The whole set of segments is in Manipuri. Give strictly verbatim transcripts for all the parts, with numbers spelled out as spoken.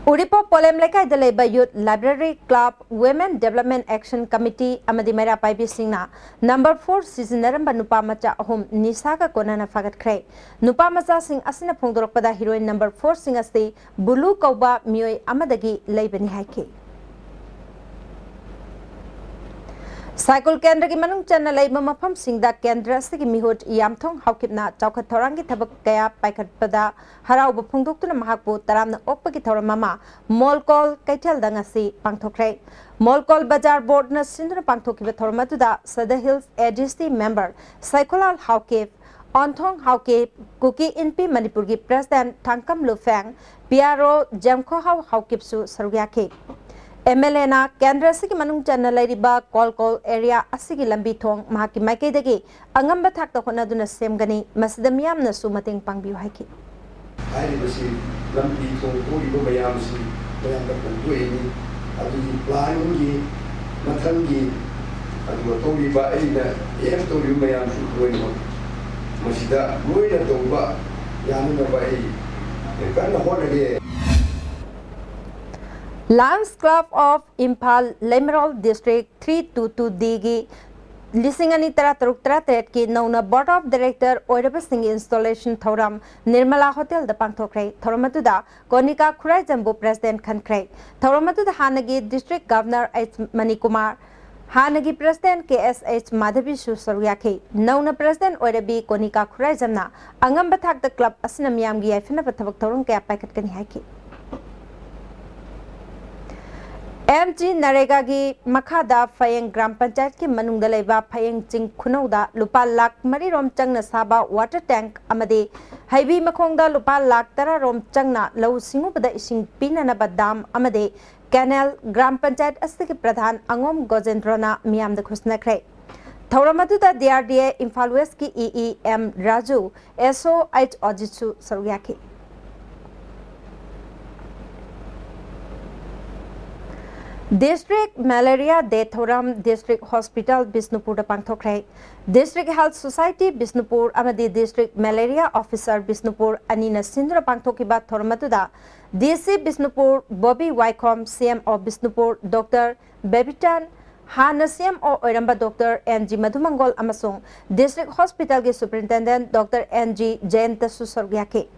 ꯎꯔꯤꯄꯣꯛ ꯄꯣꯂꯦꯝ ꯂꯩꯀꯥꯏꯗ ꯂꯩꯕ Youth Library Club, Women Development Action Committee ꯑꯃꯗꯤ ꯃꯩꯔꯥ ꯄꯥꯏꯕꯤꯁꯤꯡꯅ number four ꯁꯤꯖꯤꯟꯅꯔꯝꯕ ꯅꯨꯄꯥ ꯃꯆꯥ ꯑꯍꯨꯝ ꯅꯤꯁꯥꯒ ꯀꯣꯟꯅꯅ ꯐꯥꯒꯠꯈ꯭ꯔꯦ꯫ ꯅꯨꯄꯥ ꯃꯆꯥꯁꯤꯡ ꯑꯁꯤꯅ ꯐꯣꯡꯗꯣꯔꯛꯄꯗ heroin number four ꯁꯤꯡ ꯑꯁꯤ ꯕꯨꯂꯨ ꯀꯧꯕ ꯃꯤꯑꯣꯏ ꯑꯃꯗꯒꯤ ꯂꯩꯕꯅꯤ ꯍꯥꯏꯈꯤ꯫ ꯁꯥꯏꯀꯨꯜ ꯀꯦꯟꯗ꯭ꯔꯒꯤ ꯃꯅꯨꯡ ꯆꯟꯅ ꯂꯩꯕ ꯃꯐꯝꯁꯤꯡꯗ ꯀꯦꯟꯗ꯭ꯔ ꯑꯁꯤꯒꯤ ꯃꯤꯍꯨꯠ ꯌꯥꯝꯊꯣꯡ ꯍꯥꯎꯀꯤꯞꯅ ꯆꯥꯎꯈꯠ ꯊꯧꯔꯥꯡꯒꯤ ꯊꯕꯛ ꯀꯌꯥ ꯄꯥꯏꯈꯠꯄꯗ ꯍꯔꯥꯎꯕ ꯐꯣꯡꯗꯣꯛꯇꯨꯅ ꯃꯍꯥꯛꯄꯨ ꯇꯔꯥꯝꯅ ꯑꯣꯛꯄꯒꯤ ꯊꯧꯔꯝ ꯑꯃ ꯃꯣꯜꯀꯣꯜ ꯀꯩꯊꯦꯜꯗ ꯉꯁꯤ ꯄꯥꯡꯊꯣꯛꯈ꯭ꯔꯦ꯫ ꯃꯣꯜꯀꯣꯜ ꯕꯖꯥꯔ ꯕꯣꯔꯗꯅ ꯁꯤꯟꯗꯨꯅ ꯄꯥꯡꯊꯣꯛꯈꯤꯕ ꯊꯧꯔꯝ ꯑꯗꯨꯗ ꯁꯗ ꯍꯤꯜꯁ ꯑꯦ ꯗꯤ ꯁꯤ ꯃꯦꯝꯕꯔ ꯁꯩꯈꯣꯂꯥꯜ ꯍꯥꯎꯀꯤꯞ, ꯑꯣꯟꯊꯣꯡ ꯍꯥꯎꯀꯤꯞ, ꯀꯨꯀꯤ ꯏꯟꯄꯤ ꯃꯅꯤꯄꯨꯔꯒꯤ ꯄ꯭ꯔꯦꯁꯤꯗꯦꯟꯠ ꯊꯥꯡꯀꯝ ꯂꯨꯐꯦꯡ, ꯄꯤ ꯑꯥꯔ ꯑꯣ ꯖꯦꯝꯈꯣꯍꯥꯎ ꯍꯥꯎꯀꯤꯞꯁꯨ ꯁꯔꯨꯛ ꯌꯥꯈꯤ꯫ ꯑꯦꯝ ꯑꯦꯜ ꯑꯦꯅ ꯀꯦꯟꯗ꯭ꯔ ꯑꯁꯤꯒꯤ ꯃꯅꯨꯡ ꯆꯟꯅ ꯂꯩꯔꯤꯕ ꯀꯣꯜꯀꯣꯜ ꯑꯦꯔꯤꯌꯥ ꯑꯁꯤꯒꯤ ꯂꯝꯕꯤ ꯊꯣꯡ ꯃꯍꯥꯛꯀꯤ ꯃꯥꯏꯀꯩꯗꯒꯤ ꯑꯉꯝꯕ ꯊꯥꯛꯇ ꯍꯣꯠꯅꯗꯨꯅ ꯁꯦꯝꯒꯅꯤ, ꯃꯁꯤꯗ ꯃꯤꯌꯥꯝꯅꯁꯨ ꯃꯇꯦꯡ ꯄꯥꯡꯕꯤꯌꯨ ꯍꯥꯏꯈꯤ꯫ ꯍꯥꯏꯔꯤꯕꯁꯤ ꯂꯝꯕꯤ ꯊꯣꯡ ꯊꯣꯛꯏꯕ ꯃꯌꯥꯝꯁꯤ ꯃꯌꯥꯝꯗ ꯐꯣꯡꯗꯣꯛꯏꯅꯤ꯫ ꯑꯗꯨꯒꯤ ꯄ꯭ꯂꯥꯟꯒꯤ ꯃꯊꯪꯒꯤ ꯑꯗꯨꯒ ꯇꯧꯔꯤꯕ ꯑꯩꯅ ꯑꯦꯝ ꯇꯧꯔꯤꯕ ꯃꯌꯥꯝꯁꯨ ꯂꯣꯏꯅꯃꯛ ꯃꯁꯤꯗ ꯂꯣꯏꯅ ꯇꯧꯕ ꯌꯥꯅꯅꯕ ꯑꯩ ꯀꯟꯅ ꯍꯣꯠꯅꯒꯦ꯫ Lions Club of Imphal, ꯂꯩꯃꯔꯣꯜ District three two two D ꯒꯤ ꯂꯤꯁꯤꯡ ꯑꯅꯤ ꯇꯔꯥ ꯇꯔꯨꯛ ꯇꯔꯥ ꯇꯔꯦꯠꯀꯤ ꯅꯧꯅ Board of Director ꯑꯣꯏꯔꯕꯁꯤꯡꯒꯤ installation ꯊꯧꯔꯝ ꯅꯤꯔꯃꯂꯥ ꯍꯣꯇꯦꯜꯗ ꯄꯥꯡꯊꯣꯛꯈ꯭ꯔꯦ꯫ ꯊꯧꯔꯝ ꯑꯗꯨꯗ ꯀꯣꯅꯤꯀꯥ ꯈꯨꯔꯥꯏꯖꯝꯕꯨ ꯄ꯭ꯔꯦꯁꯤꯗꯦꯟꯠ ꯈꯟꯈ꯭ꯔꯦ꯫ ꯊꯧꯔꯝ ꯑꯗꯨꯗ ꯍꯥꯟꯅꯒꯤ ꯗꯤꯁꯇ꯭ꯔꯤꯛ ꯒꯚꯔꯅꯔ ꯑꯩꯆ ꯃꯅꯤꯀꯨꯃꯥꯔ, ꯍꯥꯟꯅꯒꯤ ꯄ꯭ꯔꯦꯁꯤꯗꯦꯟꯠ ꯀꯦ ꯑꯦꯁ ꯑꯩꯆ ꯃꯥꯙꯕꯤꯁꯨ ꯁꯔꯨꯛ ꯌꯥꯈꯤ꯫ ꯅꯧꯅ ꯄ꯭ꯔꯦꯁꯤꯗꯦꯟꯠ ꯑꯣꯏꯔꯕꯤ ꯀꯣꯅꯤꯀꯥ ꯈꯨꯔꯥꯏꯖꯝꯅ ꯑꯉꯝꯕ ꯊꯥꯛꯇ ꯀ꯭ꯂꯕ ꯑꯁꯤꯅ ꯃꯤꯌꯥꯝꯒꯤ ꯌꯥꯏꯐꯅꯕ ꯊꯕꯛ ꯊꯧꯔꯝ ꯀꯌꯥ ꯄꯥꯏꯈꯠꯀꯅꯤ ꯍꯥꯏꯈꯤ꯫ ꯑꯦꯝ ꯖꯤ ꯅꯔꯦꯒꯥꯒꯤ ꯃꯈꯥꯗ ꯐꯌꯦꯡ ꯒ꯭ꯔꯥꯝ ꯄꯟꯆꯥꯌꯠꯀꯤ ꯃꯅꯨꯡꯗ ꯂꯩꯕ ꯐꯌꯦꯡ ꯆꯤꯡ ꯈꯨꯅꯧꯗ ꯂꯨꯄꯥ ꯂꯥꯈ ꯃꯔꯤ ꯔꯣꯝ ꯆꯪꯅ ꯁꯥꯕ water tank ꯑꯃꯗꯤ ꯍꯩꯕꯤ ꯃꯈꯣꯡꯗ ꯂꯨꯄꯥ ꯂꯥꯈ ꯇꯔꯥ ꯔꯣꯝ ꯆꯪꯅ ꯂꯧꯎ ꯁꯤꯡꯎꯕꯗ ꯏꯁꯤꯡ ꯄꯤꯅꯅꯕ dam ꯑꯃꯗꯤ canal ꯒ꯭ꯔꯥꯝ ꯄꯟꯆꯥꯌꯠ ꯑꯁꯤꯒꯤ ꯄ꯭ꯔꯙꯥꯟ ꯑꯉꯣꯝ ꯒꯣꯖꯦꯟꯗ꯭ꯔꯣꯅ ꯃꯤꯌꯥꯝꯗ ꯈꯨꯠꯁꯤꯟꯅꯈ꯭ꯔꯦ꯫ ꯊꯧꯔꯝ ꯑꯗꯨꯗ ꯗꯤ ꯑꯥꯔ ꯗꯤ ꯑꯦ ꯏꯝꯐꯥꯜ ꯋꯦꯁꯀꯤ ꯏ ꯏ ꯑꯦꯝ ꯔꯥꯖꯨ, ꯑꯦꯁ ꯑꯣ ꯑꯩꯆ ꯑꯣꯖꯤꯠꯁꯨ ꯁꯔꯨꯛ ꯌꯥꯈꯤ꯫ District Malaria Day ꯊꯧꯔꯝ District Hospital ꯕꯤꯁꯅꯨꯄꯨꯔꯗ ꯄꯥꯡꯊꯣꯛꯈ꯭ꯔꯦ꯫ District Health Society Bishnupur ꯑꯃꯗꯤ District Malaria Officer ꯕꯤꯁꯅꯨꯄꯨꯔ ꯑꯅꯤꯅ ꯁꯤꯟꯗꯨꯅ ꯄꯥꯡꯊꯣꯛꯈꯤꯕ ꯊꯧꯔꯝ ꯑꯗꯨꯗ DC ꯕꯤꯁꯅꯨꯄꯨꯔ ꯕꯣꯕꯤ ꯋꯥꯏꯈꯣꯝ, CMO ꯕꯤꯁꯅꯨꯄꯨꯔ ꯗꯣꯛꯇꯔ ꯕꯦꯕꯤꯇꯥꯟ, ꯍꯥꯟꯅ CMO ꯑꯣꯏꯔꯝꯕ ꯗꯣꯛꯇꯔ N G ꯃꯙꯨꯃꯪꯒꯣꯜ ꯑꯃꯁꯨꯡ District Hospitalꯒꯤ Superintendent doctor N G ꯖꯌꯟꯇꯁꯨ ꯁꯔꯨꯛ ꯌꯥꯈꯤ꯫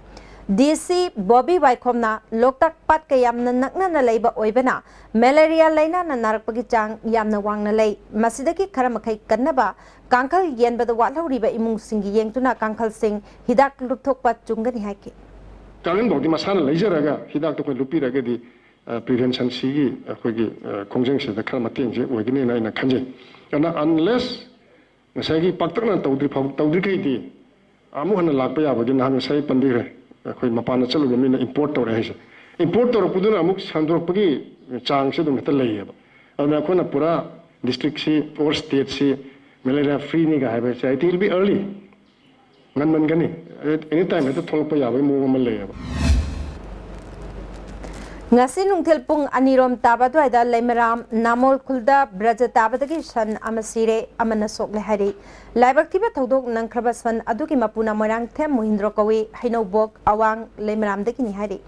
DC ꯕꯣꯕꯤ ꯋꯥꯏꯈꯣꯝꯅ ꯂꯣꯛꯇꯥꯛ ꯄꯥꯠꯀ ꯌꯥꯝꯅ ꯅꯛꯅꯅ ꯂꯩꯕ ꯑꯣꯏꯕꯅ malaria ꯂꯥꯏꯅꯥꯅ ꯅꯥꯔꯛꯄꯒꯤ ꯆꯥꯡ ꯌꯥꯝꯅ ꯋꯥꯡꯅ ꯂꯩ꯫ ꯃꯁꯤꯗꯒꯤ ꯈꯔ ꯃꯈꯩ ꯀꯟꯅꯕ ꯀꯥꯡꯈꯜ ꯌꯦꯟꯕꯗ ꯋꯥꯠꯍꯧꯔꯤꯕ ꯏꯃꯨꯡꯁꯤꯡꯒꯤ ꯌꯦꯡꯗꯨꯅ ꯀꯥꯡꯈꯜꯁꯤꯡ ꯍꯤꯗꯥꯛ ꯂꯨꯞꯊꯣꯛꯄ ꯆꯨꯝꯒꯅꯤ ꯍꯥꯏꯈꯤ꯫ ꯀꯥꯡꯈꯟꯐꯥꯎꯗꯤ ꯃꯁꯥꯅ ꯂꯩꯖꯔꯒ ꯍꯤꯗꯥꯛꯇꯣ ꯑꯩꯈꯣꯏ ꯂꯨꯞꯄꯤꯔꯒꯗꯤ, ꯑ, prevention ꯁꯤꯒꯤ ꯑꯩꯈꯣꯏꯒꯤ, ꯑ, ꯈꯣꯡꯖꯪꯁꯤꯗ ꯈꯔ ꯃꯇꯦꯡꯁꯦ ꯑꯣꯏꯒꯅꯤꯅ ꯑꯩꯅ ꯈꯟꯖꯩ꯫ ꯑꯗꯨꯅ unless ꯉꯁꯥꯏꯒꯤ ꯄꯥꯛꯇꯛꯅ ꯇꯧꯗ꯭ꯔꯤ ꯐꯥꯎ, ꯇꯧꯗ꯭ꯔꯤꯈꯩꯗꯤ ꯑꯃꯨꯛ ꯍꯟꯅ ꯂꯥꯛꯄ ꯌꯥꯕꯒꯤ, ꯅꯍꯥꯟ ꯉꯁꯥꯏ ꯄꯟꯕꯤꯈ꯭ꯔꯦ, ꯑꯩꯈꯣꯏ ꯃꯄꯥꯟꯗ ꯆꯠꯂꯨꯕ ꯃꯤꯅ import ꯇꯧꯔꯦ ꯍꯥꯏꯁꯦ꯫ Import ꯇꯧꯔꯛꯄꯗꯨꯅ ꯑꯃꯨꯛ ꯁꯟꯗꯣꯔꯛꯄꯒꯤ ꯆꯥꯡꯁꯦ ꯑꯗꯨꯝ ꯍꯦꯛꯇ ꯂꯩꯌꯦꯕ꯫ ꯑꯗꯨꯅ ꯑꯩꯈꯣꯏꯅ ꯄꯨꯔꯥ districtꯁꯤ or stateꯁꯤ malaria freeꯅꯤꯒ ꯍꯥꯏꯕꯁꯦ, I think it will be early, ꯉꯟꯃꯟꯒꯅꯤ꯫ Any time ꯍꯦꯛꯇ ꯊꯣꯛꯂꯛꯄ ꯌꯥꯕꯒꯤ ꯃꯑꯣꯡ ꯑꯃ ꯂꯩꯌꯦꯕ꯫ ꯉꯁꯤ ꯅꯨꯡꯊꯤꯜ ꯄꯨꯡ ꯑꯅꯤꯔꯣꯝ ꯇꯥꯕ ꯑꯗꯨꯋꯥꯏꯗ ꯂꯩꯃꯔꯥꯝ ꯅꯥꯃꯣꯜ ꯈꯨꯜꯗ ꯕ꯭ꯔꯖ ꯇꯥꯕꯗꯒꯤ ꯁꯟ ꯑꯃ ꯁꯤꯔꯦ, ꯑꯃꯅ ꯁꯣꯛꯂꯦ ꯍꯥꯏꯔꯤ꯫ ꯂꯥꯏꯕꯛ ꯊꯤꯕ ꯊꯧꯗꯣꯛ ꯅꯪꯈ꯭ꯔꯕ ꯁꯟ ꯑꯗꯨꯒꯤ ꯃꯄꯨꯅ ꯃꯣꯏꯔꯥꯡꯊꯦꯝ ꯃꯣꯍꯤꯟꯗ꯭ꯔꯣ ꯀꯧꯏ, ꯍꯩꯅꯧꯕꯣꯛ ꯑꯋꯥꯡ ꯂꯩꯃꯔꯥꯝꯗꯒꯤꯅꯤ ꯍꯥꯏꯔꯤ꯫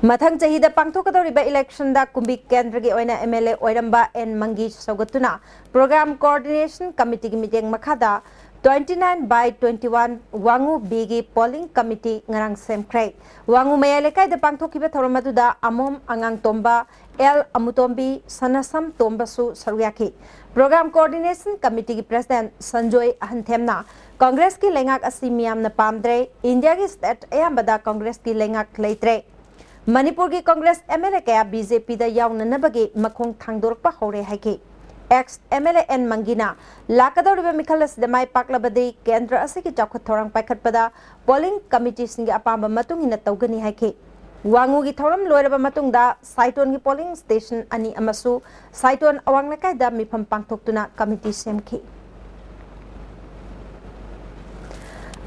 ꯃꯊꯪ ꯆꯍꯤꯗ ꯄꯥꯡꯊꯣꯛꯀꯗꯧꯔꯤꯕ electionꯗ ꯀꯨꯝꯕꯤ ꯀꯦꯟꯗ꯭ꯔꯒꯤ ꯑꯣꯏꯅ MLA ꯑꯣꯏꯔꯝꯕ ꯑꯦꯟ ꯃꯪꯒꯤ ꯁꯧꯒꯠꯇꯨꯅ Program Coordination Committeeꯒꯤ ꯃꯤꯠꯌꯦꯡ ꯃꯈꯥꯗ twenty nine by twenty one ꯋꯥꯉꯨ Bꯒꯤ polling committee ꯉꯔꯥꯡ ꯁꯦꯝꯈ꯭ꯔꯦ꯫ ꯋꯥꯉꯨ ꯃꯌꯥꯏ ꯂꯩꯀꯥꯏꯗ ꯄꯥꯡꯊꯣꯛꯈꯤꯕ ꯊꯧꯔꯝ ꯑꯗꯨꯗ ꯑꯃꯣꯝ ꯑꯉꯥꯡꯇꯣꯝꯕ, ꯑꯦꯜ ꯑꯃꯨꯇꯣꯝꯕꯤ, ꯁꯅꯥꯁꯝ ꯇꯣꯝꯕꯁꯨ ꯁꯔꯨꯛ ꯌꯥꯈꯤ꯫ Program Coordination Committeeꯒꯤ President ꯁꯟꯖꯣꯏ ꯑꯍꯟꯊꯦꯝꯅ Congressꯀꯤ ꯂꯩꯉꯥꯛ ꯑꯁꯤ ꯃꯤꯌꯥꯝꯅ ꯄꯥꯝꯗ꯭ꯔꯦ, ꯏꯟꯗꯤꯌꯥꯒꯤ state ꯑꯌꯥꯝꯕꯗ Congressꯀꯤ ꯂꯩꯉꯥꯛ ꯂꯩꯇ꯭ꯔꯦ꯫ ꯃꯅꯤꯄꯨꯔꯒꯤ Congress MLA ꯀꯌꯥ BJPꯗ ꯌꯥꯎꯅꯅꯕꯒꯤ ꯃꯈꯣꯡ ꯊꯥꯡꯗꯣꯔꯛꯄ ꯍꯧꯔꯦ ꯍꯥꯏꯈꯤ꯫ Ex MLA ꯑꯦꯟ ꯃꯪꯒꯤꯅ ꯂꯥꯛꯀꯗꯧꯔꯤꯕ ꯃꯤꯈꯜ ꯑꯁꯤꯗ ꯃꯥꯏ ꯄꯥꯛꯂꯕꯗꯤ ꯀꯦꯟꯗ꯭ꯔ ꯑꯁꯤꯒꯤ ꯆꯥꯎꯈꯠ ꯊꯧꯔꯥꯡ ꯄꯥꯏꯈꯠꯄꯗ polling committeeꯁꯤꯡꯒꯤ ꯑꯄꯥꯝꯕ ꯃꯇꯨꯡ ꯏꯟꯅ ꯇꯧꯒꯅꯤ ꯍꯥꯏꯈꯤ꯫ ꯋꯥꯉꯨꯒꯤ ꯊꯧꯔꯝ ꯂꯣꯏꯔꯕ ꯃꯇꯨꯡꯗ ꯁꯥꯏꯇꯣꯟꯒꯤ polling station ꯑꯅꯤ ꯑꯃꯁꯨ ꯁꯥꯏꯇꯣꯟ ꯑꯋꯥꯡ ꯂꯩꯀꯥꯏꯗ ꯃꯤꯐꯝ ꯄꯥꯡꯊꯣꯛꯇꯨꯅ committee ꯁꯦꯝꯈꯤ꯫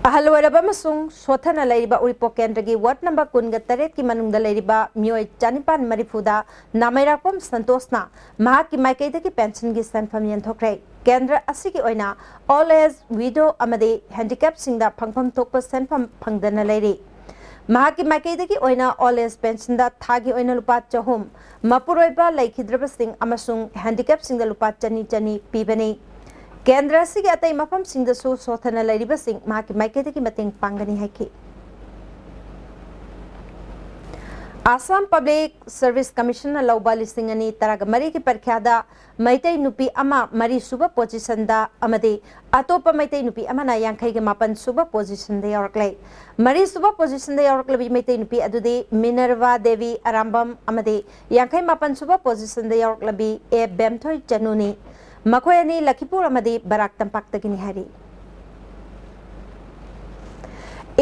ꯑꯍꯜ ꯑꯣꯏꯔꯕ ꯑꯃꯁꯨꯡ ꯁꯣꯊꯅ ꯂꯩꯔꯤꯕ ꯎꯔꯤꯄꯣꯛ ꯀꯦꯟꯗ꯭ꯔꯒꯤ ꯋꯥꯔꯗ ꯅꯝꯕꯔ ꯀꯨꯟꯒ ꯇꯔꯦꯠꯀꯤ ꯃꯅꯨꯡꯗ ꯂꯩꯔꯤꯕ ꯃꯤꯑꯣꯏ ꯆꯅꯤꯄꯥꯟ ꯃꯔꯤꯐꯨꯗ ꯅꯥꯃꯩꯔꯥꯛꯄꯝ ꯁꯟꯇꯣꯁꯅ ꯃꯍꯥꯛꯀꯤ ꯃꯥꯏꯀꯩꯗꯒꯤ ꯄꯦꯟꯁꯟꯒꯤ ꯁꯦꯟꯐꯝ ꯌꯦꯟꯊꯣꯛꯈ꯭ꯔꯦ꯫ ꯀꯦꯟꯗ꯭ꯔ ꯑꯁꯤꯒꯤ ꯑꯣꯏꯅ ꯑꯣꯜ ꯑꯦꯖ, ꯋꯤꯗꯣ ꯑꯃꯗꯤ ꯍꯦꯟꯗꯤꯀꯦꯞꯁꯤꯡꯗ ꯐꯪꯐꯝ ꯊꯣꯛꯄ ꯁꯦꯟꯐꯝ ꯐꯪꯗꯅ ꯂꯩꯔꯤ꯫ ꯃꯍꯥꯛꯀꯤ ꯃꯥꯏꯀꯩꯗꯒꯤ ꯑꯣꯏꯅ ꯑꯣꯜ ꯑꯦꯖ ꯄꯦꯟꯁꯟꯗ ꯊꯥꯒꯤ ꯑꯣꯏꯅ ꯂꯨꯄꯥ ꯆꯍꯨꯝ, ꯃꯄꯨꯔꯣꯏꯕ ꯂꯩꯈꯤꯗ꯭ꯔꯕꯁꯤꯡ ꯑꯃꯁꯨꯡ ꯍꯦꯟꯗꯤꯀꯦꯞꯁꯤꯡꯗ ꯂꯨꯄꯥ ꯆꯅꯤ ꯆꯅꯤ ꯄꯤꯕꯅꯤ꯫ ꯀꯦꯟꯗ꯭ꯔ ꯑꯁꯤꯒꯤ ꯑꯇꯩ ꯃꯐꯝꯁꯤꯡꯗꯁꯨ ꯁꯣꯊꯅ ꯂꯩꯔꯤꯕꯁꯤꯡ ꯃꯍꯥꯛꯀꯤ ꯃꯥꯏꯀꯩꯗꯒꯤ ꯃꯇꯦꯡ ꯄꯥꯡꯒꯅꯤ ꯍꯥꯏꯈꯤ꯫ ꯑꯁꯥꯝ ꯄꯕ꯭ꯂꯤꯛ ꯁꯔꯚꯤꯁ ꯀꯃꯤꯁꯟꯅ ꯂꯧꯕ ꯂꯤꯁꯤꯡ ꯑꯅꯤ ꯇꯔꯥꯒ ꯃꯔꯤꯒꯤ ꯄꯔꯤꯈ꯭ꯌꯥꯗ ꯃꯩꯇꯩ ꯅꯨꯄꯤ ꯑꯃ ꯃꯔꯤꯁꯨꯕ ꯄꯣꯖꯤꯁꯟꯗ ꯑꯃꯗꯤ ꯑꯇꯣꯞꯄ ꯃꯩꯇꯩ ꯅꯨꯄꯤ ꯑꯃꯅ ꯌꯥꯡꯈꯩꯒ ꯃꯥꯄꯟ ꯁꯨꯕ ꯄꯣꯖꯤꯁꯟꯗ ꯌꯥꯎꯔꯛꯂꯦ꯫ ꯃꯔꯤꯁꯨꯕ ꯄꯣꯖꯤꯁꯟꯗ ꯌꯥꯎꯔꯛꯂꯕꯤ ꯃꯩꯇꯩ ꯅꯨꯄꯤ ꯑꯗꯨꯗꯤ ꯃꯤꯅꯔꯚꯥ ꯗꯦꯕꯤ ꯑꯔꯥꯝꯕꯝ ꯑꯃꯗꯤ ꯌꯥꯡꯈꯩ ꯃꯥꯄꯟ ꯁꯨꯕ ꯄꯣꯖꯤꯁꯟꯗ ꯌꯥꯎꯔꯛꯂꯕꯤ ꯑꯦ ꯕꯦꯝꯊꯣꯏ ꯆꯅꯨꯅꯤ꯫ ꯃꯈꯣꯏ ꯑꯅꯤ ꯂꯈꯤꯄꯨꯔ ꯑꯃꯗꯤ ꯕꯔꯥꯛ ꯇꯝꯄꯥꯛꯇꯒꯤꯅꯤ ꯍꯥꯏꯔꯤ꯫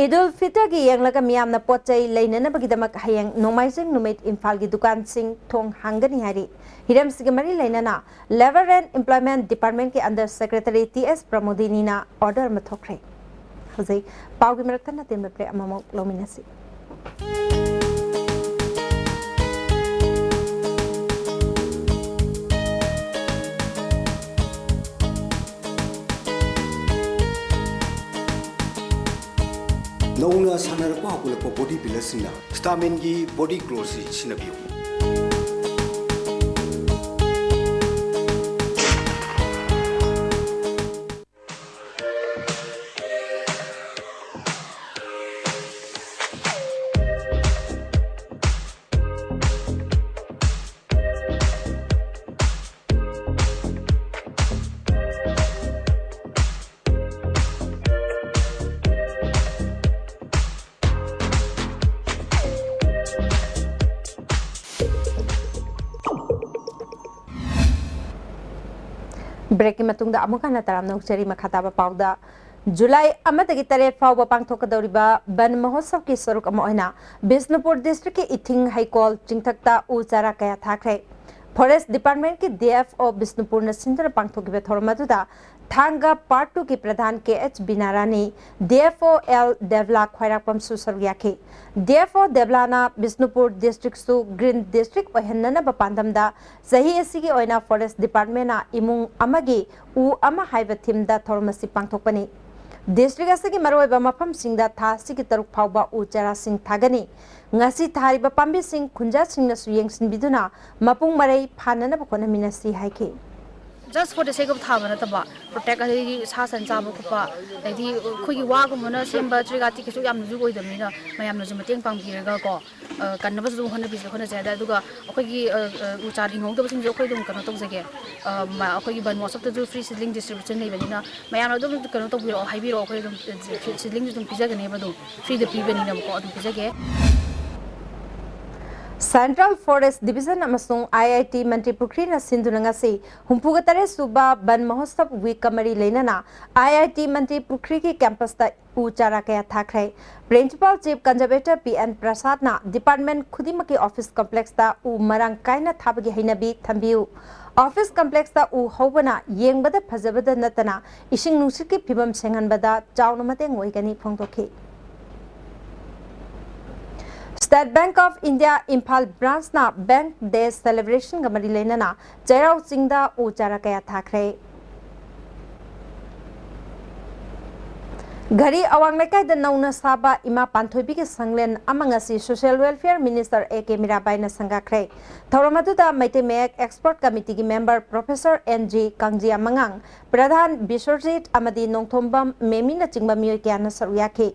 ꯏꯗꯨꯜ ꯐꯤꯇꯔꯒꯤ ꯌꯦꯡꯂꯒ ꯃꯤꯌꯥꯝꯅ ꯄꯣꯠ ꯆꯩ ꯂꯩꯅꯅꯕꯒꯤꯗꯃꯛ ꯍꯌꯦꯡ ꯅꯣꯡꯃꯥꯏꯖꯤꯡ ꯅꯨꯃꯤꯠ ꯏꯝꯐꯥꯜꯒꯤ ꯗꯨꯀꯥꯟꯁꯤꯡ ꯊꯣꯡ ꯍꯥꯡꯒꯅꯤ ꯍꯥꯏꯔꯤ꯫ ꯍꯤꯔꯝꯁꯤꯒ ꯃꯔꯤ ꯂꯩꯅꯅ Labour and Employment Departmentꯀꯤ Under Secretary ꯇꯤ ꯑꯦꯁ ꯄ꯭ꯔꯃꯣꯗꯤꯅꯤꯅ order ꯑꯃ ꯊꯣꯛꯈ꯭ꯔꯦ꯫ ꯍꯧꯖꯤꯛ ꯄꯥꯎꯒꯤ ꯃꯔꯛꯇ ꯑꯇꯦꯟꯕ break ꯑꯃꯃꯨꯛ ꯂꯧꯃꯤꯟꯅꯁꯤ꯫ ꯅꯧꯅ ꯁꯥꯟꯅꯔꯛꯄ ꯍꯧꯒꯠꯂꯛꯄ body builderꯁꯤꯡꯅ Staminꯒꯤ body glowꯁꯤ ꯁꯤꯖꯤꯟꯅꯕꯤꯌꯨ꯫ Breakꯀꯤ ꯃꯇꯨꯡꯗ ꯑꯃꯨꯛ ꯍꯟꯅ ꯇꯔꯥꯝꯅ ꯑꯣꯛꯆꯔꯤ꯫ ꯃꯈꯥ ꯇꯥꯕ ꯄꯥꯎꯗ, ꯖꯨꯂꯥꯏ ꯑꯃꯗꯒꯤ ꯇꯔꯦꯠ ꯐꯥꯎꯕ ꯄꯥꯡꯊꯣꯛꯀꯗꯧꯔꯤꯕ ꯕꯟ ꯃꯍꯣꯠꯁꯕꯀꯤ ꯁꯔꯨꯛ ꯑꯃ ꯑꯣꯏꯅ ꯕꯤꯁꯅꯨꯄꯨꯔ ꯗꯤꯁꯇ꯭ꯔꯤꯛꯀꯤ ꯏꯊꯤꯡ ꯍꯩꯀꯣꯜ ꯆꯤꯡꯊꯛꯇ ꯎ ꯆꯥꯔꯥ ꯀꯌꯥ ꯊꯥꯈ꯭ꯔꯦ꯫ ꯐꯣꯔꯦꯁ ꯗꯤꯄꯥꯔꯠꯃꯦꯟꯠꯀꯤ ꯗꯤ ꯑꯦꯐ ꯑꯣ ꯕꯤꯁꯅꯨꯄꯨꯔꯅ ꯁꯤꯟꯗꯨꯅ ꯄꯥꯡꯊꯣꯛꯈꯤꯕ ꯊꯧꯔꯝ ꯑꯗꯨꯗ ꯊꯥꯡꯒ ꯄꯥꯔꯠ ꯇꯨꯒꯤ ꯄ꯭ꯔꯙꯥꯟ ꯀꯦ ꯑꯩꯆ ꯕꯤꯅꯥꯔꯥꯅꯤ, D F O L Debala ꯈ꯭ꯋꯥꯏꯔꯥꯛꯄꯝꯁꯨ ꯁꯔꯨꯛ ꯌꯥꯈꯤ꯫ ꯗꯤ ꯑꯦꯐ ꯑꯣ ꯗꯦꯕꯂꯥꯅ ꯕꯤꯁꯅꯨꯄꯨꯔ ꯗꯤꯁꯇ꯭ꯔꯤꯛꯁꯨ ꯒ꯭ꯔꯤꯟ ꯗꯤꯁꯇ꯭ꯔꯤꯛ ꯑꯣꯏꯍꯟꯅꯅꯕ ꯄꯥꯟꯗꯝꯗ ꯆꯍꯤ ꯑꯁꯤꯒꯤ ꯑꯣꯏꯅ ꯐꯣꯔꯦꯁ ꯗꯤꯄꯥꯔꯠꯃꯦꯟꯅ ꯏꯃꯨꯡ ꯑꯃꯒꯤ ꯎ ꯑꯃ ꯍꯥꯏꯕ ꯊꯤꯝꯗ ꯊꯧꯔꯝ ꯑꯁꯤ ꯄꯥꯡꯊꯣꯛꯄꯅꯤ꯫ ꯗꯤꯁꯇ꯭ꯔꯤꯛ ꯑꯁꯤꯒꯤ ꯃꯔꯨꯑꯣꯏꯕ ꯃꯐꯝꯁꯤꯡꯗ ꯊꯥ ꯑꯁꯤꯒꯤ ꯇꯔꯨꯛ ꯐꯥꯎꯕ ꯎ ꯆꯥꯔꯥꯁꯤꯡ ꯊꯥꯒꯅꯤ꯫ ꯉꯁꯤ ꯊꯥꯔꯤꯕ ꯄꯥꯝꯕꯤꯁꯤꯡ ꯈꯨꯟꯖꯥꯁꯤꯡꯅꯁꯨ ꯌꯦꯡꯁꯤꯟꯕꯤꯗꯨꯅ ꯃꯄꯨꯡ ꯃꯔꯩ ꯐꯥꯅꯅꯕ ꯍꯣꯠꯅꯃꯤꯟꯅꯁꯤ ꯍꯥꯏꯈꯤ꯫ Just for the sake of ꯊꯥꯕ ꯅꯠꯇꯕ, ꯄ꯭ꯔꯣꯇꯦꯛ, ꯑꯗꯩꯗꯤ ꯁꯥ ꯁꯟ ꯆꯥꯕ ꯈꯣꯠꯄ, ꯑꯗꯩꯗꯤ ꯑꯩꯈꯣꯏꯒꯤ ꯋꯥꯒꯨꯝꯕꯅ ꯁꯦꯝꯕ ꯇ꯭ꯔꯤ ꯒꯥꯔꯗꯇꯤ ꯀꯩꯁꯨ ꯌꯥꯝꯅꯁꯨ ꯑꯣꯏꯗꯕꯅꯤꯅ ꯃꯌꯥꯝꯅꯁꯨ ꯃꯇꯦꯡ ꯄꯥꯡꯕꯤꯔꯒ ꯀꯣ, ꯑ, ꯀꯟꯅꯕꯁꯨ ꯑꯗꯨꯝ ꯍꯣꯠꯅꯕꯤꯁꯦ, ꯍꯣꯠꯅꯖꯩ꯫ ꯑꯗ-, ꯑꯗꯨꯒ ꯑꯩꯈꯣꯏꯒꯤ, ꯑ, ꯑ, ꯎ ꯆꯥꯔ ꯍꯤꯡꯍꯧꯗꯕꯁꯤꯡꯁꯨ ꯑꯩꯈꯣꯏ ꯑꯗꯨꯝ ꯀꯩꯅꯣ ꯇꯧꯖꯒꯦ꯫ ꯑ, ꯃ-, ꯑꯩꯈꯣꯏꯒꯤ ꯕꯟ ꯃꯍꯣꯠꯁꯕꯇꯁꯨ ꯐ꯭ꯔꯤ ꯁꯤꯗꯂꯤꯡ ꯗꯤꯁꯇ꯭ꯔꯤꯕ꯭ꯌꯨꯁꯟ ꯂꯩꯕꯅꯤꯅ ꯃꯌꯥꯝꯅ ꯑꯗꯨꯝ ꯀꯩꯅꯣ ꯇꯧꯕꯤꯔꯛꯑꯣ, ꯍꯥꯏꯕꯤꯔꯛꯑꯣ, ꯑꯩꯈꯣꯏ ꯑꯗꯨꯝ, ꯑ, ꯁꯤ-, ꯁꯤꯗꯂꯤꯡꯁꯨ ꯑꯗꯨꯝ ꯄꯤꯖꯒꯅꯦꯕ, ꯑꯗꯨꯝ ꯐ꯭ꯔꯤꯗ ꯄꯤꯕꯅꯤꯅꯕꯀꯣ, ꯑꯗꯨꯝ ꯄꯤꯖꯒꯦ꯫ ꯁꯦꯟꯇ꯭ꯔꯦꯜ ꯐꯣꯔꯦꯁ ꯗꯤꯕꯤꯖꯟ ꯑꯃꯁꯨꯡ ꯑꯥꯏ ꯑꯥꯏ ꯇꯤ ꯃꯟꯇ꯭ꯔꯤ ꯄꯨꯈ꯭ꯔꯤꯅ ꯁꯤꯟꯗꯨꯅ ꯉꯁꯤ ꯍꯨꯝꯐꯨꯒ ꯇꯔꯦꯠ ꯁꯨꯕ ꯕꯟ ꯃꯍꯣꯠꯁꯕ ꯋꯤꯛꯀ ꯃꯔꯤ ꯂꯩꯅꯅ ꯑꯥꯏ ꯑꯥꯏ ꯇꯤ ꯃꯟꯇ꯭ꯔꯤ ꯄꯨꯈ꯭ꯔꯤꯒꯤ ꯀꯦꯝꯄꯁꯇ ꯎ ꯆꯥꯔꯥ ꯀꯌꯥ ꯊꯥꯈ꯭ꯔꯦ꯫ Principal chief conservator P N ꯄ꯭ꯔꯁꯥꯗꯅ ꯗꯤꯄꯥꯔꯠꯃꯦꯟ ꯈꯨꯗꯤꯡꯃꯛꯀꯤ ꯑꯣꯐꯤꯁ ꯀꯝꯄ꯭ꯂꯦꯛꯁꯇ ꯎ ꯃꯔꯥꯡ ꯀꯥꯏꯅ ꯊꯥꯕꯒꯤ ꯍꯩꯅꯕꯤ ꯊꯝꯕꯤꯌꯨ꯫ ꯑꯣꯐꯤꯁ ꯀꯝꯄ꯭ꯂꯦꯛꯁꯇ ꯎ ꯍꯧꯕꯅ ꯌꯦꯡꯕꯗ ꯐꯖꯕꯗ ꯅꯠꯇꯅ ꯏꯁꯤꯡ ꯅꯨꯡꯁꯤꯠꯀꯤ ꯐꯤꯕꯝ ꯁꯦꯡꯍꯟꯕꯗ ꯆꯥꯎꯅ ꯃꯇꯦꯡ ꯑꯣꯏꯒꯅꯤ ꯐꯣꯡꯗꯣꯛꯈꯤ꯫ State bank of India Imphal ꯕ꯭ꯔꯥꯟꯁꯅ ꯕꯦꯡꯛ ꯗꯦ ꯁꯦꯂꯦꯕ꯭ꯔꯦꯁꯟꯒ ꯃꯔꯤ ꯂꯩꯅꯅ ꯆꯩꯔꯥꯎ ꯆꯤꯡꯗ ꯎ ꯆꯥꯔꯥ ꯀꯌꯥ ꯊꯥꯈ꯭ꯔꯦ꯫ ꯘꯔꯤ ꯑꯋꯥꯡ ꯂꯩꯀꯥꯏꯗ ꯅꯧꯅ ꯁꯥꯕ ꯏꯃꯥ ꯄꯥꯟꯊꯣꯏꯕꯤꯒꯤ ꯁꯪꯂꯦꯟ ꯑꯃ ꯉꯁꯤ social welfare minister A K ꯃꯤꯔꯥꯕꯥꯏꯅ ꯁꯪꯒꯥꯈ꯭ꯔꯦ꯫ ꯊꯧꯔꯝ ꯑꯗꯨꯗ ꯃꯩꯇꯩ ꯃꯌꯦꯛ ꯑꯦꯛꯁꯄꯔꯠ ꯀꯃꯤꯇꯤꯒꯤ member professor N G Kangjiamangang, pradhan Biswajit ꯑꯃꯗꯤ ꯅꯣꯡꯊꯣꯝꯕꯝ ꯃꯦꯃꯤꯅꯆꯤꯡꯕ ꯃꯤꯑꯣꯏ ꯀꯌꯥꯅ ꯁꯔꯨꯛ ꯌꯥꯈꯤ꯫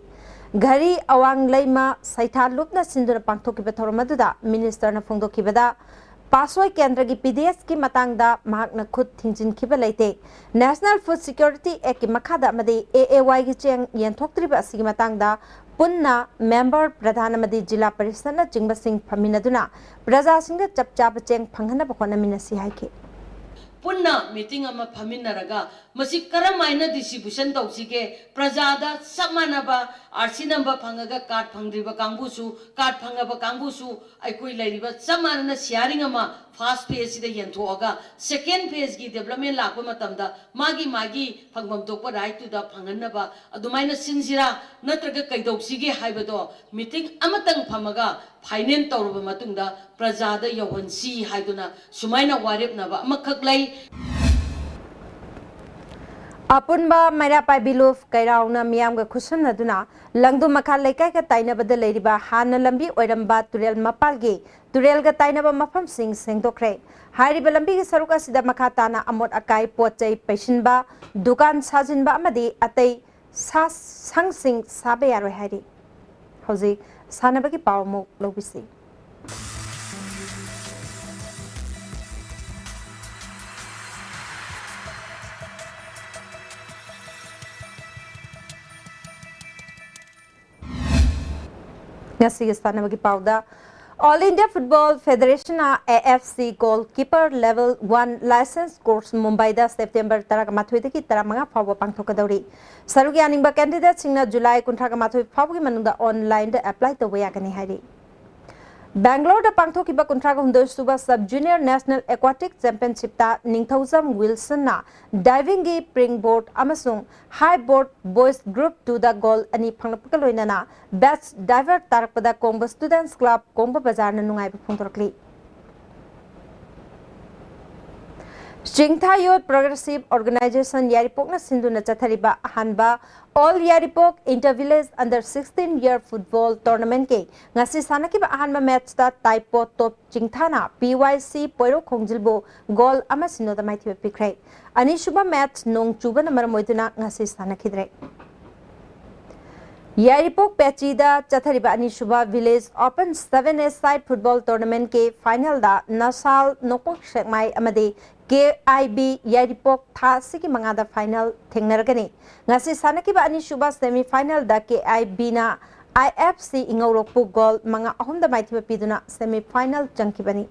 ꯘꯔꯤ ꯑꯋꯥꯡ ꯂꯩꯃ ꯁꯩꯊꯥ ꯂꯨꯞꯅ ꯁꯤꯟꯗꯨꯅ ꯄꯥꯡꯊꯣꯛꯈꯤꯕ ꯊꯧꯔꯝ ꯑꯗꯨꯗ ꯃꯤꯅꯤꯁꯇꯔꯅ ꯐꯣꯡꯗꯣꯛꯈꯤꯕꯗ, ꯄꯥꯁꯣꯏ ꯀꯦꯟꯗ꯭ꯔꯒꯤ ꯄꯤ ꯗꯤ ꯑꯦꯁꯀꯤ ꯃꯇꯥꯡꯗ ꯃꯍꯥꯛꯅ ꯈꯨꯠ ꯊꯤꯡꯖꯤꯟꯈꯤꯕ ꯂꯩꯇꯦ꯫ ꯅꯦꯁꯅꯦꯜ ꯐꯨꯗ ꯁꯤꯀ꯭ꯌꯣꯔꯤꯇꯤ ꯑꯦꯛꯀꯤ ꯃꯈꯥꯗ ꯑꯃꯗꯤ ꯑꯦ ꯑꯦ ꯋꯥꯏꯒꯤ ꯆꯦꯡ ꯌꯦꯟꯊꯣꯛꯇ꯭ꯔꯤꯕ ꯑꯁꯤꯒꯤ ꯃꯇꯥꯡꯗ ꯄꯨꯟꯅ ꯃꯦꯝꯕꯔ, ꯄ꯭ꯔꯙꯥꯟ ꯑꯃꯗꯤ ꯖꯤꯂꯥ ꯄꯔꯤꯁꯗꯅꯆꯤꯡꯕꯁꯤꯡ ꯐꯝꯃꯤꯟꯅꯗꯨꯅ ꯄ꯭ꯔꯖꯥꯁꯤꯡꯗ ꯆꯞ ꯆꯥꯕ ꯆꯦꯡ ꯐꯪꯍꯟꯅꯕ ꯍꯣꯠꯅꯃꯤꯟꯅꯁꯤ ꯍꯥꯏꯈꯤ꯫ ꯄꯨꯟꯅ ꯃꯤꯇꯤꯡ ꯑꯃ ꯐꯝꯃꯤꯟꯅꯔꯒ ꯃꯁꯤ ꯀꯔꯝ ꯍꯥꯏꯅ ꯗꯤꯁꯇ꯭ꯔꯤꯕ꯭ꯌꯨꯁꯟ ꯇꯧꯁꯤꯒꯦ, ꯄ꯭ꯔꯖꯥꯗ ꯆꯞ ꯃꯥꯟꯅꯕ ꯑꯥꯔ ꯁꯤ ꯅꯝꯕꯔ ꯐꯪꯉꯒ ꯀꯥꯔꯗ ꯐꯪꯗ꯭ꯔꯤꯕ ꯀꯥꯡꯕꯨꯁꯨ, ꯀꯥꯔꯗ ꯐꯪꯉꯕ ꯀꯥꯡꯕꯨꯁꯨ ꯑꯩꯈꯣꯏ ꯂꯩꯔꯤꯕ ꯆꯞ ꯃꯥꯟꯅꯅ ꯁꯤꯌꯥꯔꯤꯡ ꯑꯃ ꯐꯥꯔꯁ ꯐꯦꯖꯁꯤꯗ ꯌꯦꯟꯊꯣꯛꯑꯒ ꯁꯦꯀꯦꯟ ꯐꯦꯖꯀꯤ ꯗꯤꯕ꯭ꯂꯞꯃꯦꯟ ꯂꯥꯛꯄ ꯃꯇꯝꯗ ꯃꯥꯒꯤ ꯃꯥꯒꯤ ꯐꯪꯐꯝ ꯊꯣꯛꯄ ꯔꯥꯏꯠꯇꯨꯗ ꯐꯪꯍꯟꯅꯕ ꯑꯗꯨꯃꯥꯏꯅ ꯁꯤꯟꯁꯤꯔꯥ ꯅꯠꯇ꯭ꯔꯒ ꯀꯩꯗꯧꯁꯤꯒꯦ ꯍꯥꯏꯕꯗꯣ ꯃꯤꯇꯤꯡ ꯑꯃꯇꯪ ꯐꯝꯃꯒ ꯐꯥꯏꯅꯦꯜ ꯇꯧꯔꯕ ꯃꯇꯨꯡꯗ ꯄ꯭ꯔꯖꯥꯗ ꯌꯧꯍꯟꯁꯤ ꯍꯥꯏꯗꯨꯅ ꯁꯨꯃꯥꯏꯅ ꯋꯥꯔꯦꯞꯅꯕ ꯑꯃꯈꯛ ꯂꯩ꯫ ꯑꯄꯨꯟꯕ ꯃꯩꯔꯥ ꯄꯥꯏꯕꯤ ꯂꯨꯞ ꯀꯩꯔꯥꯎꯅ ꯃꯤꯌꯥꯝꯒ ꯈꯨꯠꯁꯝꯅꯗꯨꯅ ꯂꯪꯗꯨ ꯃꯈꯥ ꯂꯩꯀꯥꯏꯒ ꯇꯥꯏꯅꯕꯗ ꯂꯩꯔꯤꯕ ꯍꯥꯟꯅ ꯂꯝꯕꯤ ꯑꯣꯏꯔꯝꯕ ꯇꯨꯔꯦꯜ ꯃꯄꯥꯜꯒꯤ ꯇꯨꯔꯦꯜꯒ ꯇꯥꯏꯅꯕ ꯃꯐꯝꯁꯤꯡ ꯁꯦꯡꯗꯣꯛꯈ꯭ꯔꯦ꯫ ꯍꯥꯏꯔꯤꯕ ꯂꯝꯕꯤꯒꯤ ꯁꯔꯨꯛ ꯑꯁꯤꯗ ꯃꯈꯥ ꯇꯥꯅ ꯑꯃꯣꯠ ꯑꯀꯥꯏ, ꯄꯣꯠ ꯆꯩ ꯄꯩꯁꯤꯟꯕ, ꯗꯨꯀꯥꯟ ꯁꯥꯖꯤꯟꯕ ꯑꯃꯗꯤ ꯑꯇꯩ ꯁꯥ ꯁꯪꯁꯤꯡ ꯁꯥꯕ ꯌꯥꯔꯣꯏ ꯍꯥꯏꯔꯤ꯫ ꯍꯧꯖꯤꯛ ꯁꯥꯟꯅꯕꯒꯤ ꯄꯥꯎ ꯑꯃꯨꯛ ꯂꯧꯕꯤꯁꯤ꯫ ꯉꯁꯤꯒꯤ ꯁꯥꯟꯅꯕꯒꯤ ꯄꯥꯎꯗ, All India Football Federation ꯅ A F C Goalkeeper Level One License Course ꯃꯨꯝꯕꯥꯏꯗ ꯁꯦꯞꯇꯦꯝꯕꯔ ꯇꯔꯥꯃꯥꯊꯣꯏꯗꯒꯤ ꯇꯔꯥꯃꯉꯥ ꯐꯥꯎꯕ ꯄꯥꯡꯊꯣꯛꯀꯗꯧꯔꯤ꯫ ꯁꯔꯨꯛ ꯌꯥꯅꯤꯡꯕ ꯀꯦꯟꯗꯤꯗꯦꯠꯁꯤꯡꯅ ꯖꯨꯂꯥꯏ ꯀꯨꯟꯊ꯭ꯔꯥꯒ ꯃꯥꯊꯣꯏ ꯐꯥꯎꯕꯒꯤ ꯃꯅꯨꯡꯗ ꯑꯣꯟꯂꯥꯏꯟꯗ ꯑꯦꯄ꯭ꯂꯥꯏ ꯇꯧꯕ ꯌꯥꯒꯅꯤ ꯍꯥꯏꯔꯤ꯫ ꯕꯦꯡꯒ꯭ꯂꯣꯔꯗ ꯄꯥꯡꯊꯣꯛꯈꯤꯕ ꯀꯨꯟꯊ꯭ꯔꯥꯒ ꯍꯨꯝꯗꯣꯏ ꯁꯨꯕ Sub Junior National Aquatic Championship ꯇ ꯅꯤꯡꯊꯧꯖꯝ ꯋꯤꯜꯁꯟꯅ diving ꯒꯤ springboard ꯑꯃꯁꯨꯡ high board boys group two ꯗ goal ꯑꯅꯤ ꯐꯪꯂꯛꯄꯒ ꯂꯣꯏꯅꯅ best diver ꯇꯥꯔꯛꯄꯗ ꯀꯣꯡꯕ Students Club ꯀꯣꯡꯕ ꯕꯖꯥꯔꯅ ꯅꯨꯡꯉꯥꯏꯕ ꯐꯣꯡꯗꯣꯔꯛꯂꯤ꯫ ꯆꯤꯡꯊꯥ Youth Progressive Organisation ꯌꯥꯏꯔꯤꯄꯣꯛꯅ ꯁꯤꯟꯗꯨꯅ ꯆꯠꯊꯔꯤꯕ ꯑꯍꯥꯟꯕ All Yairipok Inter Village Under Sixteen Year Football Tournament ꯀꯤ ꯉꯁꯤ ꯁꯥꯟꯅꯈꯤꯕ ꯑꯍꯥꯟꯕ match ꯇ ꯇꯥꯏꯄꯣ ꯇꯣꯞ ꯆꯤꯡꯊꯥꯅ P Y C ꯄꯣꯏꯔꯧ ꯈꯣꯡꯖꯤꯜꯕꯨ goal ꯑꯃ ꯁꯤꯅꯣꯗ ꯃꯥꯏꯊꯤꯕ ꯄꯤꯈ꯭ꯔꯦ꯫ ꯑꯅꯤꯁꯨꯕ match ꯅꯣꯡ ꯆꯨꯕꯅ ꯃꯔꯝ ꯑꯣꯏꯗꯨꯅ ꯉꯁꯤ ꯁꯥꯟꯅꯈꯤꯗ꯭ꯔꯦ꯫ ꯌꯥꯏꯔꯤꯄꯣꯛ ꯄꯦꯆꯤꯗ ꯆꯠꯊꯔꯤꯕ ꯑꯅꯤꯁꯨꯕ Village Open Seven A Side Football Tournament ꯀꯤ final ꯗ ꯅꯁꯥꯜ ꯅꯣꯡꯄꯣꯛ ꯁꯦꯛꯃꯥꯏ ꯑꯃꯗꯤ K I B ꯌꯥꯏꯔꯤꯄꯣꯛ ꯊꯥ ꯑꯁꯤꯒꯤ ꯃꯉꯥꯗ final ꯊꯦꯡꯅꯔꯒꯅꯤ꯫ ꯉꯁꯤ ꯁꯥꯟꯅꯈꯤꯕ ꯑꯅꯤꯁꯨꯕ semi final the K I B ꯅ I F C ꯏꯉꯧꯔꯣꯛꯄꯨ goal ꯃꯉꯥ ꯑꯍꯨꯝꯗ ꯃꯥꯏꯊꯤꯕ ꯄꯤꯗꯨꯅ semi final ꯆꯪꯈꯤꯕꯅꯤ꯫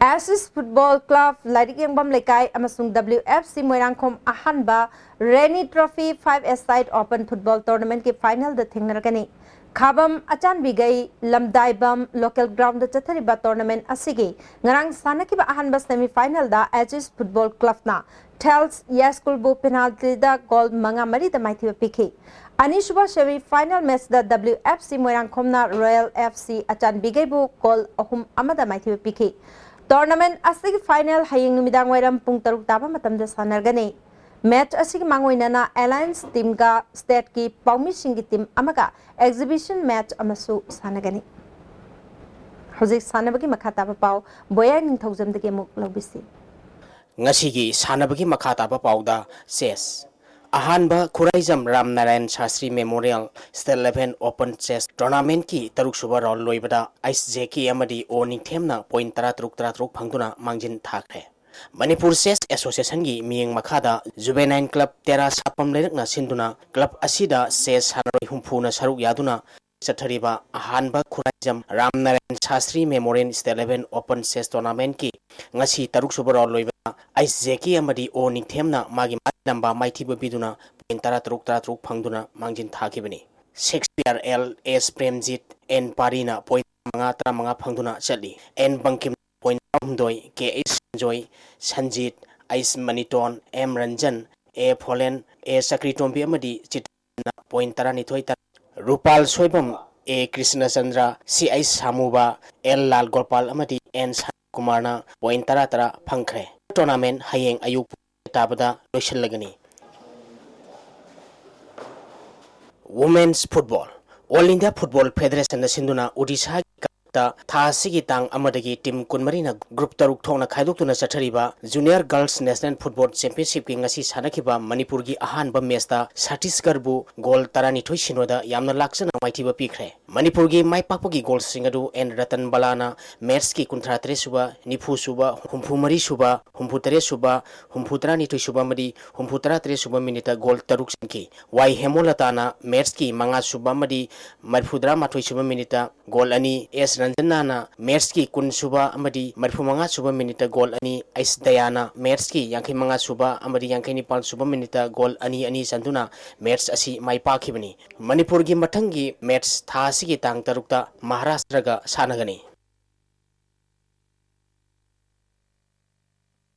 ꯑꯦꯁꯤꯁ ꯐꯨꯠꯕꯣꯜ ꯀ꯭ꯂꯕ, ꯂꯥꯏꯔꯤꯛ ꯌꯦꯡꯐꯝ ꯂꯩꯀꯥꯏ ꯑꯃꯁꯨꯡ W F C ꯃꯣꯏꯔꯥꯡꯈꯣꯝ ꯑꯍꯥꯟꯕ ꯔꯦꯅꯤ ꯇ꯭ꯔꯣꯐꯤ five-a-side open football tournamentꯀꯤ finalꯗ ꯊꯦꯡꯅꯔꯒꯅꯤ꯫ ꯈꯥꯕꯝ ꯑꯆꯥꯟꯕꯤꯒꯩ ꯂꯝꯗꯥꯏꯕꯝ local groundꯗ ꯆꯠꯊꯔꯤꯕ tournament ꯑꯁꯤꯒꯤ ꯉꯔꯥꯡ ꯁꯥꯟꯅꯈꯤꯕ ꯑꯍꯥꯟꯕ semifinalꯗ ꯑꯦꯁꯤꯁ ꯐꯨꯠꯕꯣꯜ ꯀ꯭ꯂꯕꯅ ꯊꯦꯜꯁ ꯌꯥꯏꯁ꯭ꯀꯨꯜꯕꯨ penaltyꯗ goal ꯃꯉꯥ ꯃꯔꯤꯗ ꯃꯥꯏꯊꯤꯕ ꯄꯤꯈꯤ꯫ ꯑꯅꯤꯁꯨꯕ semifinal matchꯇ W F C ꯃꯣꯏꯔꯥꯡꯈꯣꯝꯅ Royal F C ꯑꯆꯥꯟꯕꯤꯒꯩꯕꯨ goal ꯑꯍꯨꯝ ꯑꯃꯗ ꯃꯥꯏꯊꯤꯕ ꯄꯤꯈꯤ꯫ Tournament ꯑꯁꯤꯒꯤ final ꯍꯌꯦꯡ ꯅꯨꯃꯤꯗꯥꯡ ꯋꯥꯏꯔꯝ ꯄꯨꯡ ꯇꯔꯨꯛ ꯇꯥꯕ ꯃꯇꯝꯗ ꯁꯥꯟꯅꯔꯒꯅꯤ꯫ Match ꯑꯁꯤꯒꯤ ꯃꯥꯡꯑꯣꯏꯅꯅ Alliance teamꯒ stateꯀꯤ ꯄꯥꯎꯃꯤꯁꯤꯡꯒꯤ team ꯑꯃꯒ exhibition match ꯑꯃꯁꯨ ꯁꯥꯟꯅꯒꯅꯤ꯫ ꯍꯧꯖꯤꯛ ꯁꯥꯟꯅꯕꯒꯤ ꯃꯈꯥ ꯇꯥꯕ ꯄꯥꯎ ꯕꯣꯌꯥꯏ ꯅꯤꯡꯊꯧꯖꯝꯗꯒꯤ ꯑꯃꯨꯛ ꯂꯧꯕꯤꯁꯤ꯫ ꯉꯁꯤꯒꯤ ꯁꯥꯟꯅꯕꯒꯤ ꯃꯈꯥ ꯇꯥꯕ ꯄꯥꯎꯗ chess꯫ ꯑꯍꯥꯟꯕ Khuraijam Ram Narayan Shastri Memorial State Level Open Chess Tournamentꯀꯤ ꯇꯔꯨꯛꯁꯨꯕ round ꯂꯣꯏꯕꯗ ꯑꯩꯆ ꯖꯦ ꯀꯦ ꯑꯃꯗꯤ ꯑꯣ ꯅꯤꯡꯊꯦꯝꯅ point ꯇꯔꯥ ꯇꯔꯨꯛ, ꯇꯔꯥ ꯇꯔꯨꯛ ꯐꯪꯗꯨꯅ ꯃꯥꯡꯖꯤꯟ ꯊꯥꯈ꯭ꯔꯦ꯫ ꯃꯅꯤꯄꯨꯔ Chess Associationꯒꯤ ꯃꯤꯠꯌꯦꯡ ꯃꯈꯥꯗ Juvenile Club ꯇꯦꯔꯥ ꯁꯥꯄꯝ ꯂꯩꯔꯛꯅ ꯁꯤꯟꯗꯨꯅ club ꯑꯁꯤꯗ chess ꯁꯥꯟꯅꯔꯣꯏ ꯍꯨꯝꯐꯨꯅ ꯁꯔꯨꯛ ꯌꯥꯗꯨꯅ ꯆꯠꯊꯔꯤꯕ ꯑꯍꯥꯟꯕ Khuraijam Ram Narayan Shastri Memorial State Level Open Chess Tournamentꯀꯤ ꯉꯁꯤ ꯇꯔꯨꯛꯁꯨꯕ round ꯂꯣꯏꯕꯗ ꯑꯩꯆ ꯖꯦ ꯀꯦ ꯑꯃꯗꯤ ꯑꯣ ꯅꯤꯡꯊꯦꯝꯅ ꯃꯥꯒꯤ ꯃꯥꯒꯤ ꯂꯝꯕꯥ ꯃꯥꯏꯊꯤꯕ ꯄꯤꯗꯨꯅ point ꯇꯔꯥ ꯇꯔꯨꯛ, ꯇꯔꯥ ꯇꯔꯨꯛ ꯐꯪꯗꯨꯅ ꯃꯥꯡꯖꯤꯟ ꯊꯥꯈꯤꯕꯅꯤ꯫ Shakespeare, L S Premjit, N ꯄꯥꯔꯤꯅ point ꯃꯉꯥ, ꯇꯔꯥ ꯃꯉꯥ ꯐꯪꯗꯨꯅ ꯆꯠꯂꯤ꯫ N ꯕꯪꯀꯤꯝ point ꯇꯔꯥꯍꯨꯝꯗꯣꯏ, K H Sanjoy, Sanjit, H ꯃꯅꯤꯇꯣꯟ, M Ranjan, A ꯐꯣꯂꯦꯟ, A ꯆꯀ꯭ꯔꯤꯇꯣꯝꯕꯤ ꯑꯃꯗꯤ ꯆꯤꯇ꯭ꯔꯟꯅ point ꯇꯔꯥꯅꯤꯊꯣꯏ ꯇꯔꯥ꯫ ꯔꯨꯄꯥꯜ Soibam, A ꯀ꯭ꯔꯤꯁꯅꯆꯟꯗ꯭ꯔ, C H ꯁꯥꯃꯨꯕ, L ꯂꯥꯜ ꯒꯣꯄꯥꯜ ꯑꯃꯗꯤ N ꯁꯥꯟꯇ ꯀꯨꯃꯥꯔꯅ point ꯇꯔꯥ ꯇꯔꯥ ꯐꯪꯈ꯭ꯔꯦ꯫ Tournament ꯍꯌꯦꯡ ꯑꯌꯨꯛ ꯄꯨꯡ ꯇꯥꯕꯗ ꯂꯣꯏꯁꯤꯜꯂꯒꯅꯤ꯫ Women's Football꯫ All India Football Federationꯅ ꯁꯤꯟꯗꯨꯅ ꯎꯗꯤꯁꯥꯒꯤ ꯀꯥꯡꯂꯨꯞꯇ ꯊꯥ ꯑꯁꯤꯒꯤ ꯇꯥꯡ ꯑꯃꯗꯒꯤ team ꯀꯨꯟꯃꯔꯤꯅ group ꯇꯔꯨꯛ ꯊꯣꯛꯅ ꯈꯥꯏꯗꯣꯛꯇꯨꯅ ꯆꯠꯊꯔꯤꯕ Junior Girls National Football Championshipꯀꯤ ꯉꯁꯤ ꯁꯥꯟꯅꯈꯤꯕ ꯃꯅꯤꯄꯨꯔꯒꯤ ꯑꯍꯥꯟꯕ matchꯇ ꯁꯠꯇꯤꯁꯒꯔꯕꯨ goal ꯇꯔꯥꯅꯤꯊꯣꯏ ꯁꯤꯅꯣꯗ ꯌꯥꯝꯅ ꯂꯥꯛꯆꯅ ꯃꯥꯏꯊꯤꯕ ꯄꯤꯈ꯭ꯔꯦ꯫ ꯃꯅꯤꯄꯨꯔꯒꯤ ꯃꯥꯏ ꯄꯥꯛꯄꯒꯤ ꯒꯣꯜꯁꯤꯡ ꯑꯗꯨ ꯑꯦꯟ ꯔꯇꯟ ꯕꯂꯥꯅ ꯃꯦꯠꯁꯀꯤ ꯀꯨꯟꯊ꯭ꯔꯥ ꯇꯔꯦꯠ ꯁꯨꯕ, ꯅꯤꯐꯨ ꯁꯨꯕ, ꯍꯨꯝꯐꯨ ꯃꯔꯤ ꯁꯨꯕ, ꯍꯨꯝꯐꯨ ꯇꯔꯦꯠ ꯁꯨꯕ, ꯍꯨꯝꯐꯨ ꯇꯔꯥ ꯅꯤꯊꯣꯏ ꯁꯨꯕ ꯑꯃꯗꯤ ꯍꯨꯝꯐꯨ ꯇꯔꯥ ꯇꯔꯦꯠ ꯁꯨꯕ ꯃꯤꯅꯤꯠꯇ ꯒꯣꯜ ꯇꯔꯨꯛ ꯆꯟꯈꯤ꯫ ꯋꯥꯏ ꯍꯦꯃꯣꯂꯇꯥꯅ ꯃꯦꯠꯁꯀꯤ ꯃꯉꯥ ꯁꯨꯕ ꯑꯃꯗꯤ ꯃꯔꯤꯐꯨ ꯇꯔꯥ ꯃꯥꯊꯣꯏ ꯁꯨꯕ ꯃꯤꯅꯤꯠꯇ ꯒꯣꯜ ꯑꯅꯤ, ꯑꯦꯁ ꯔꯟꯖꯅꯥꯅ ꯃꯦꯠꯁꯀꯤ ꯀꯨꯟ ꯁꯨꯕ ꯑꯃꯗꯤ ꯃꯔꯤꯐꯨ ꯃꯉꯥ ꯁꯨꯕ ꯃꯤꯅꯤꯠꯇ ꯒꯣꯜ ꯑꯅꯤ, ꯑꯩꯁ ꯗꯌꯥꯅ ꯃꯦꯠꯁꯀꯤ ꯌꯥꯡꯈꯩ ꯃꯉꯥ ꯁꯨꯕ ꯑꯃꯗꯤ ꯌꯥꯡꯈꯩ ꯅꯤꯄꯥꯟ ꯁꯨꯕ ꯃꯤꯅꯤꯠꯇ ꯒꯣꯜ ꯑꯅꯤ ꯑꯅꯤ ꯆꯟꯗꯨꯅ ꯃꯦꯠꯁ ꯑꯁꯤ ꯃꯥꯏ ꯄꯥꯛꯈꯤꯕꯅꯤ꯫ ꯃꯅꯤꯄꯨꯔꯒꯤ ꯃꯊꯪꯒꯤ ꯃꯦꯠꯁ ꯊꯥ ꯑꯁꯤꯒꯤ ꯇꯥꯡ ꯇꯔꯨꯛꯇ ꯃꯍꯥꯔꯥꯁꯇ꯭ꯔꯒ ꯁꯥꯟꯅꯒꯅꯤ꯫